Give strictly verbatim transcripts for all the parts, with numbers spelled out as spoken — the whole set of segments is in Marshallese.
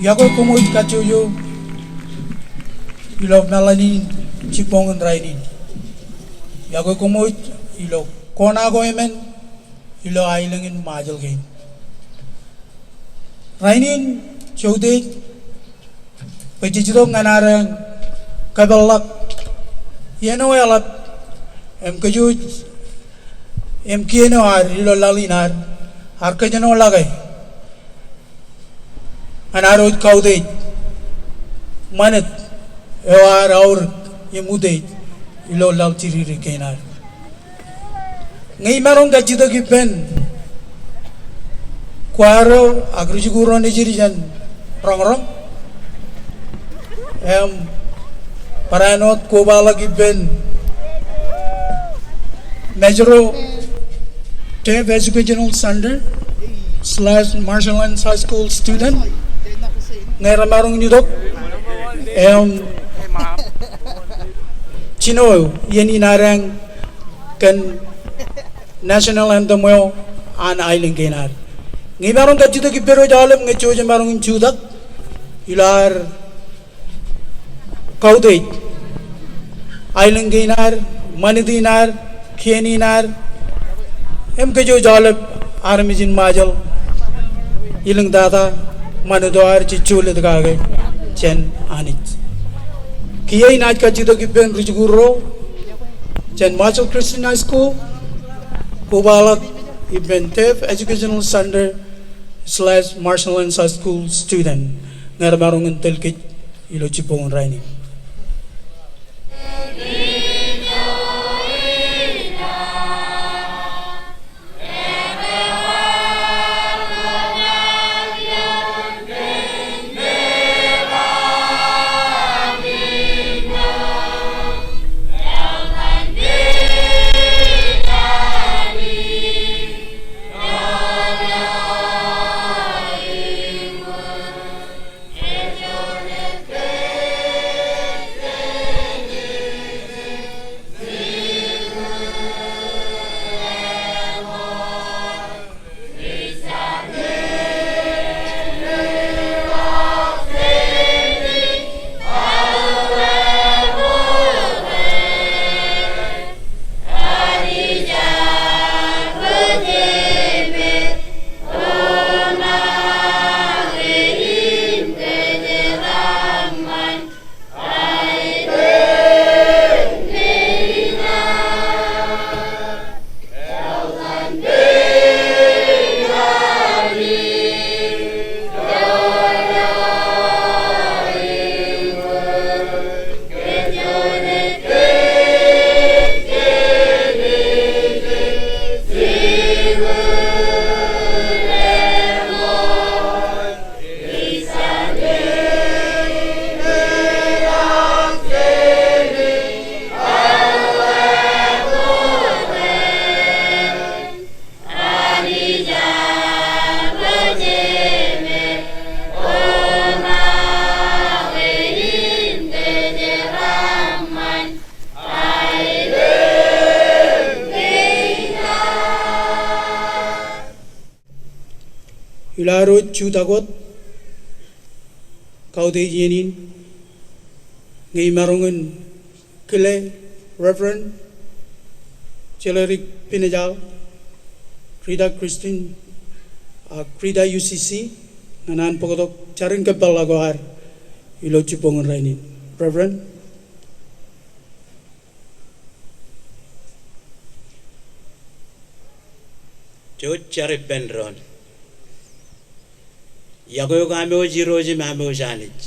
Iọkwe koṃij kajjojo ilo meḷan in jibboñ in rainin. Iọkwe koṃij ilo kona ko emān ilo aelōñ in Ṃajeḷ kein. Rainin, je utiej, bwe jej itok ñan ad kōpeḷḷọk iien eo eḷap im kōj wōj im kien eo ad ilo laḷ in ad, ad kōjenolọke ñan ad wōj kautiej ṃanit eo ad aorōk im utiej ilo laḷ jidikdik kein ad. Ñe imaroñ kajjitōk ippān kwaar eo ak ri-jikuuḷ ro nejid jān roñroñ im barāinwōt kobaḷọk ippān Mājro Taft Educational Center slash Marshall Islands High School student. Ñe remaroñ in itok im jino iien in ad kōn national anthem eo an aelōñ kein ad. Ñe imaroñ kajjitōk ippād wōj aolep ñe jej maroñ in jutak ilo ad kautiej aelōñ kein ad, ṃanit in ad, kien in ad, im kōj wōj aolep armej in Ṃajeḷ, ilōñ tata ṃanit eo ad jej jolōt kake jān Anij. Kiiō inaaj kajjitōk ippān ri-jikuuḷ ro jān Marshall Christian High School, kobaḷọk ippān Taft Educational Center slash Marshall Islands High School student, ñe remaroñ in tōl kōj ilo jibboñ in rainin. Ilo ad wōj jutak wōt kautiej iien in, ñe imaroñ in kile Reverend Jelerick Pinejal, Rita Christian, ak Rita U C C, ñan an bōktok jarin kōpeḷḷọk eo ad ilo jibboñ in rainin. Reverend. Jej jar ippān doon. Iọkwe eok am Irooj im am Anij.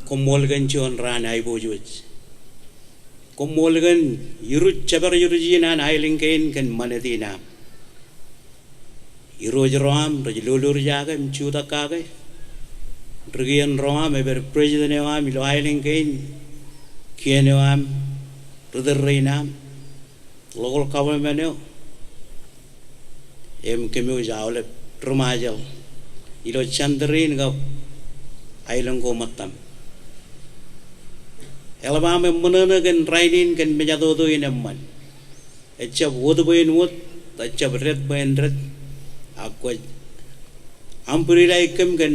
Koṃṃool kōn juon raan aiboojoj. Koṃṃool kōn iruj jabdewōt iruj in an aelōñ kein kōn ṃanit in am. Irooj ro am rej lolorjake im jutak kake. Ri kien ro am, ej pād president eo am ilo aelōñ kein, kien eo am, ri tōl rein am, local government eo, im kōmwōj aolep ri-Ṃajeḷ ilo center in kab aelōñ ko ṃōttam. Eḷap aṃ eṃṃōṇōṇō kōn rainin kōn mejatoto in eṃṃan. Ejjab wōt bwe en wōt, ejjab det bwe en det, ak kwōj umbrella e kōm kōn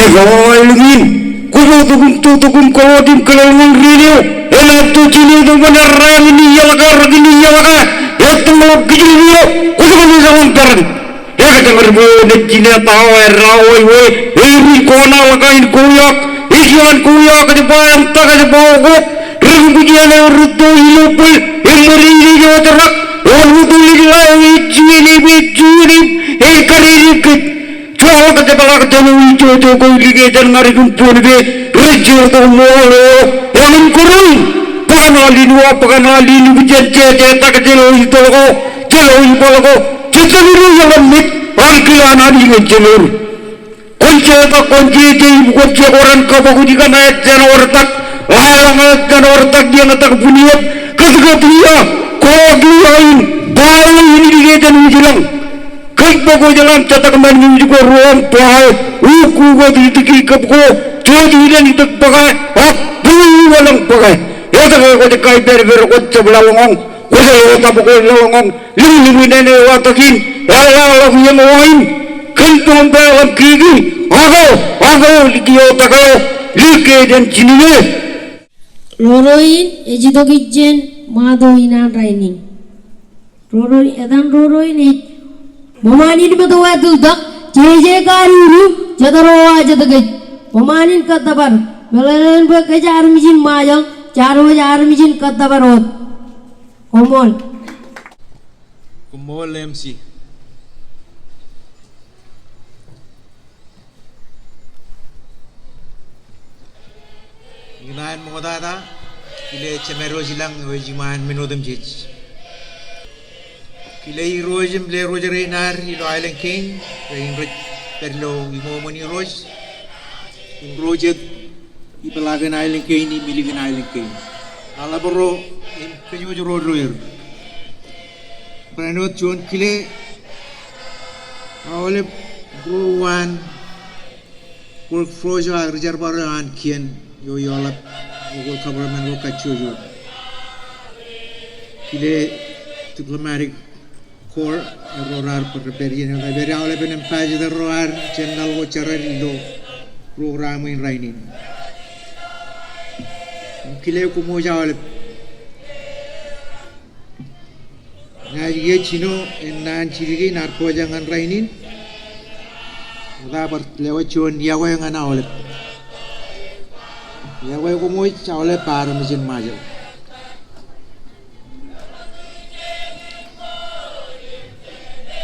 ej aolep in. Kwō bōktok im toktok im kōḷoot im kōḷeḷḷoñ ri eo. Enaaj to jino tok bwe errā in iọḷọk, errā in iọḷọk, etōñḷọk kijjien eo. Kwō tok im ijeḷā peran. Ekōjkan bwe eo nejin etawa errā waiwe, erin kōṇaan ḷọk ain kouwō, ej iaan kouwō kōjparok, kōjparok wōt, ri kōjparok eo rūtto ilo bōl, eṃṃan ri eo ej rak, ewōr wōt ilo ej juon eo, ej juon eo, ej kar ej kōj. Joḷọk kōjparok jān eo ijoko ko likjab ñan ri kōn Pohnpei, rej jor tok ṃool eo, eñin kōrā in, bōkan aolep in, bōkan aolep in, ipujān jeje tak jān eo ij tōl ko, jān eo ij bōḷ ko, Jitōn ilo eḷap mej, ak kile an Anij ñan jinoin. Kwōn jetak, kwōn jeje im kwōn jekwe ren kab kwōj kōṇaan jān ortak, lale ñan jān ortak, iien etak, bun iien, kōtkōt ia, kōkōt ia in, ba eo in ij kōjkan ijelañ. Kōj bwe kwōj ḷak jetak men in ij kōruwaṃ ba, ukukot itik kab ko, jot ilen itik bōke, ak bōk uwelañ bōke. Etke kwōj kaiperper, kwōj jab laḷñoñ, kwōj eḷap ko laḷñoñ. Liñliñ in āinwōt eo atak in, eḷaḷḷọk iien eo aō in, kōn bōk im ba ḷọk kiki, ak eo, ak eo, likio tak eo, likio jān jinike. Roro in ej itok ijin ṃato in an rainin. Roro, etan roro in ej, ṃōṃaan in meto wāween tok, jeje kanooj, jet ro wōj jet kōj. Ṃōṃaan in kōttōpar, meḷeḷein bwe kōj armej in Ṃajeḷ, jaar wōj armej in kōttōpar wōt. Koṃṃool. Koṃṃool M C. Ikōṇaan ṃoktata, kile Jemedwōj ilañ eo ej iṃaan men otemjej. Kile irooj im lerooj rein ad ilo aelōñ kein, rein rej pād ilo iṃōṃōn Irooj. Im ro jet ipeḷaakin aelōñ kein im ilikin aelōñ kein. Aḷap ro im kōjwōj ro doer. Barāinwōt eo juon kile aolep ro waan Workforce eo ak rijerbal eo an kien eo eḷap local government ro kajjojo. Kile diplomatic corps ro raar pād, pād iien eo, pād aolepen ambassador ro ad jān laḷ ko jeran ilo program in rainin. Im kile koṃwōj aolep. Inaaj iiō jino ennaan jidik in ad pojak ñan rainin. Ṃokta bar lewōj juon iọkwe ñan aolep. Iọkwe koṃwōj aolep armej in Ṃajeḷ.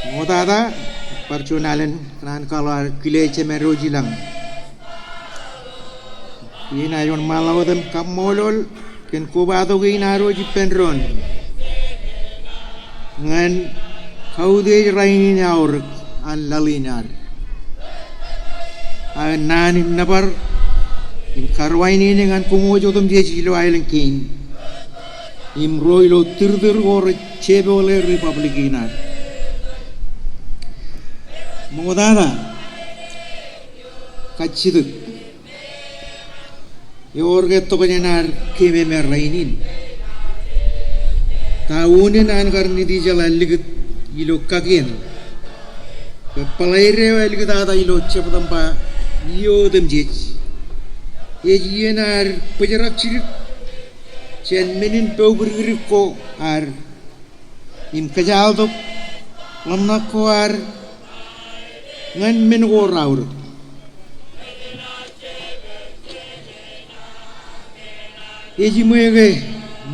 Ṃoktata bar juon alen kōṇaan kwaḷọk ad kile Jemedwōj ilañ. Inaaj wōnṃaanḷọk wōt im kaṃṃoolol kōn kobatok in ad wōj ippān doon ñan kautiej rainin eaorōk an laḷ in ad. Ak naan in nōbar im karuwainene ñan koṃwōj otemjej ilo aelōñ kein im ro ilo tūrtūr ko rej jepoḷe republic in ad. Ṃoktata, kajjitōk. Ewōr ke tokjān ad keememej rainin? Ta unin an kar Nitijeḷā likūt ilo kakien? Bwe bōḷaide eo elikūtata ilo Jebtōṃba iiō otemjej ej iien ad bōjrak jidik jān men in poubūdikdik ko ad im kōjatdikdik ḷōmṇak ko ad ñan men ko raorōk. Ej ṃool ke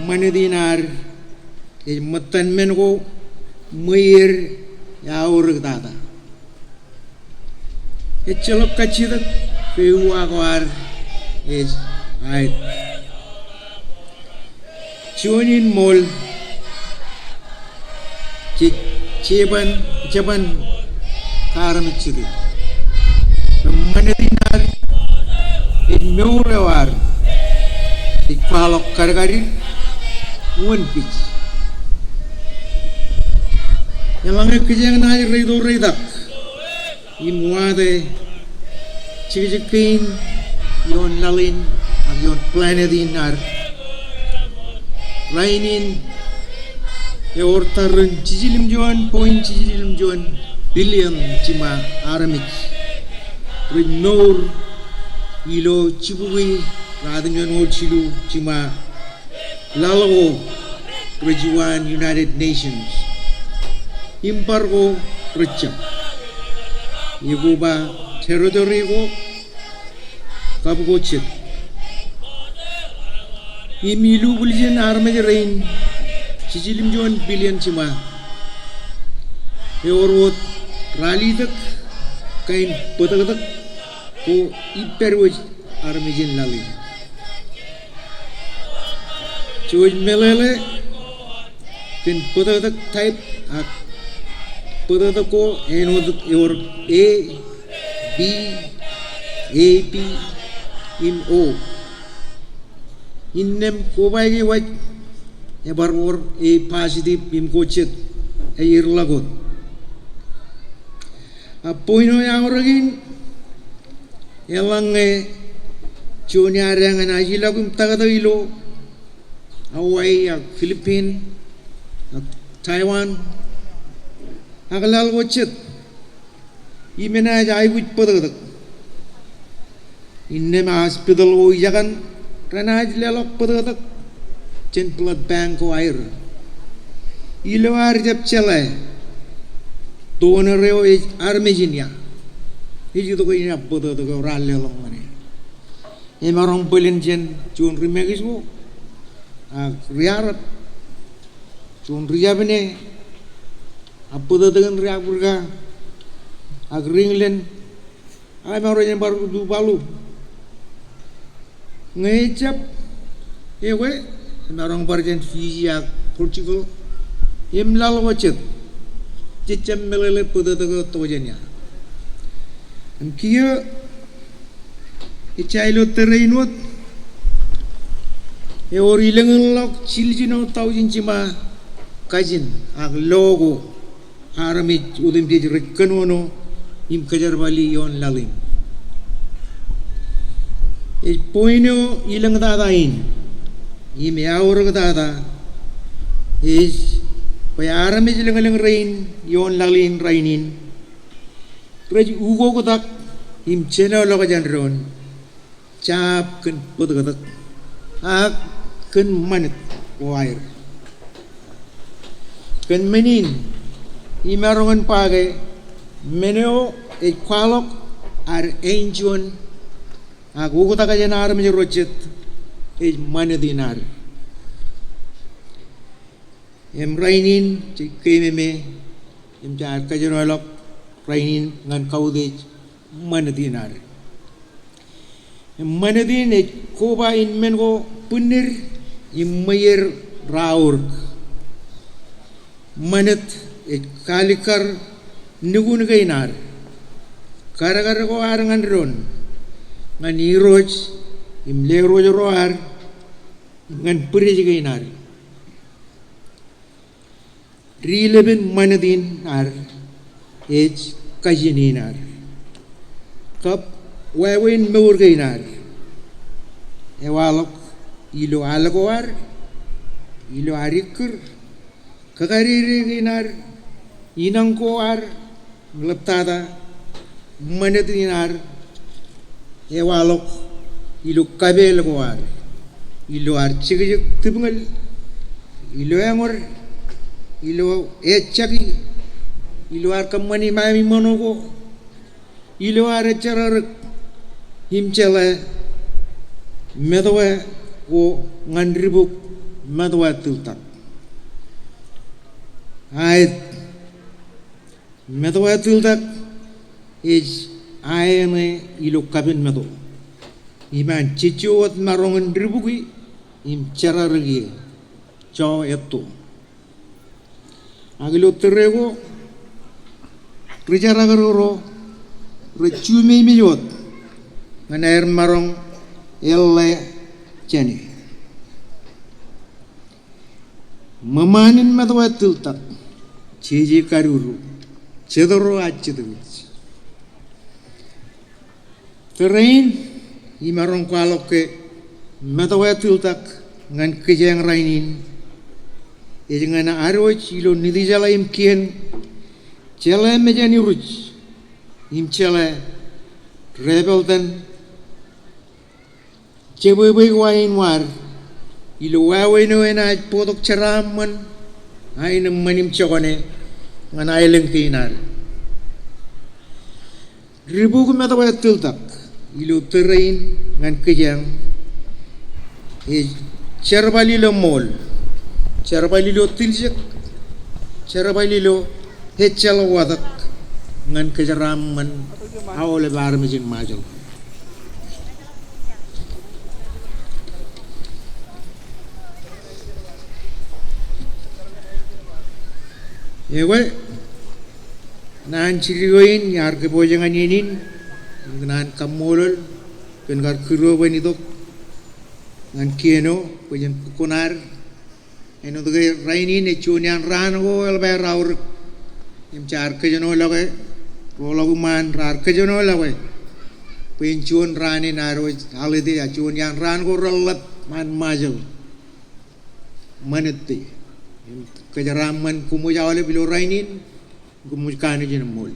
ṃanit in ad ej ṃōttan men ko ṃweier eaorōk tata. Ejjeḷọk kajjitōk ke uwaak ko ad ej aet. Juon in ṃool jej jeban, jeban kaarmejjete. Ṃanit in ad ej mour eo ad ej kwaḷọk kadkadin wōn pij. Eḷaññe kijeek naaj reito reitak im wate jekjek kein ioon laḷ in ak ioon planet in ad. Rainin ewōr tarrin jiljilimjuon point jiljilimjuon billion jiṃa armej rej mour ilo jibukwi ruatimjuonñoul jilu jiṃa laḷ ko rej uwaan United Nations. Im bar ko rejjab. Ekoba territory ko kab ko jet. Im ilubwiljin armej rein jiljilimjuon billion jiṃa ewōr wōt ralitōk kain bōtōktōk ko ippād wōj armej in laḷ in. Jej meḷeḷe kōn bōtōktōk type ak bōtōktōk ko āinwōt ewōr A, B, A B, im O. Innām kobaik eo waj ebar wōr A positive im ko jet ej irḷọk wōt. A point eo eaorōk in, eḷaññe juon iaad eañ enaaj ilọk im taktō ilo Hawaii ak Philippine ak Taiwan ak laḷ ko jet im enaaj aikuj bōtōktōk. Innām hospital ko ijekan renaaj leḷọk bōtōktōk jān blood bank ko aer ilo ad jab jeḷā donor eo ej armej in ia. Ej itok in ia bōtōktōk eo raar leḷọk ñan e. Emaroñ bōlen jān juon ri Mexico ak ri Arab, juon ri Japan, ak bōtōktōk in ri Africa ak ri England, ak emaroñ bar Tuvalu. Ñe ejjab, ekwe emaroñ bar jān Fiji ak Portugal im laḷ ko jet. Jej jab meḷeḷe bōtōktōk eo tok jān ia. Im kiiō ejja ilo tōre in wōt, ewōr ilōñḷọk jiljino taujin jiṃa kajin ak lo ko armej otemjej rej kōnono im kōjerbali ioon laḷ in. Ej point eo ilōñ tata in im eaorōk tata ej bwe armej lōñlōñ rein ioon laḷ in rainin rej ukoktak im jenoḷọk jān doon jab kōn bōtōktōk ak kōn ṃanit ko aer. Kōn men in, imaroñ in ba ke men eo ej kwaḷọk ad āinjuon ak oktak jān armej ro jet ej ṃanit in ad. Im rainin jej keememej im jaar kōjenolọk rainin ñan kautiej ṃanit in ad. Im ṃanit in ej koba in men ko bwinnid im ṃweier raorōk. Ṃanit ej kalikkar nukun kein ad, kadkad ko ad ñan doon, ñan irooj im lerooj ro ad, ñan bwidej kein ad. Dilepen ṃanit in ad ej kajin in ad kab wāween mour kein ad. Ewaḷọk ilo al ko ad, ilo ad ikkūr, kakadede kein ad, inañ ko ad, im ḷaptata ṃanit in ad ewaḷọk ilo kapeel ko ad, ilo ad jekjek tipñōl, ilo eñor, ilo ejjaki, ilo ad kōṃṃani ṃae ṃōṇō ko, ilo ad ejjeḷọk im jeḷā met wōt ko ñan dibuk Meto Tūltak. Aet, Meto Tūltak ej aeṇe ilo kapen meto. Iṃaan jejjo wōt maroñ in dibuki im jerarōk ie, jo etto. Ak ilo tōre ko, ri jeraaṃṃan ro rej jumeimej wōt ñan aer maroñ eḷḷā jāne. Ṃōṃaan in Meto Tūltak, jeje kadudu, jet ro ak jet ri. Tōre in imaroñ kwaḷọk ke Meto Tūltak ñan kōjeañ rainin ej ñan ad wōj ilo Nitijeḷā im kien, jeḷā mejān iruj im jeḷā dāpeltan jebwebwe ko aenwōt ilo wāween eo enaaj bōktok jeraaṃṃan aenōṃṃan im jokane ñan aelōñ kein ad. Dibuk Meto Tūltak ilo tōre in ñan kōjeañ ej jerbal ilo ṃool, jerbal ilo tiljek, jerbal ilo ejjeḷọk watōk ñan kōjeraaṃṃan aolep armej in Ṃajeḷ. Ekwe, naan jidik eo in iar kōpooje ñan iien in, ikōṇaan kaṃṃoolol kōn kar kūr eo bwe en itok ñan kien eo bwe jen bōk kuṇaad. Āinwōt ke rainin ej juon iaan raan ko eḷap aer aorōk im jaar kōjenolọke, roḷọk iṃaan raar kōjenolọke bwe en juon raan in ad wōj holiday, a juon iaan raan ko reḷḷap ṃaan Ṃajeḷ ṃanit e. Im kōjeraaṃṃan koṃij aolep ilo rainin, koṃij kanooj in ṃool.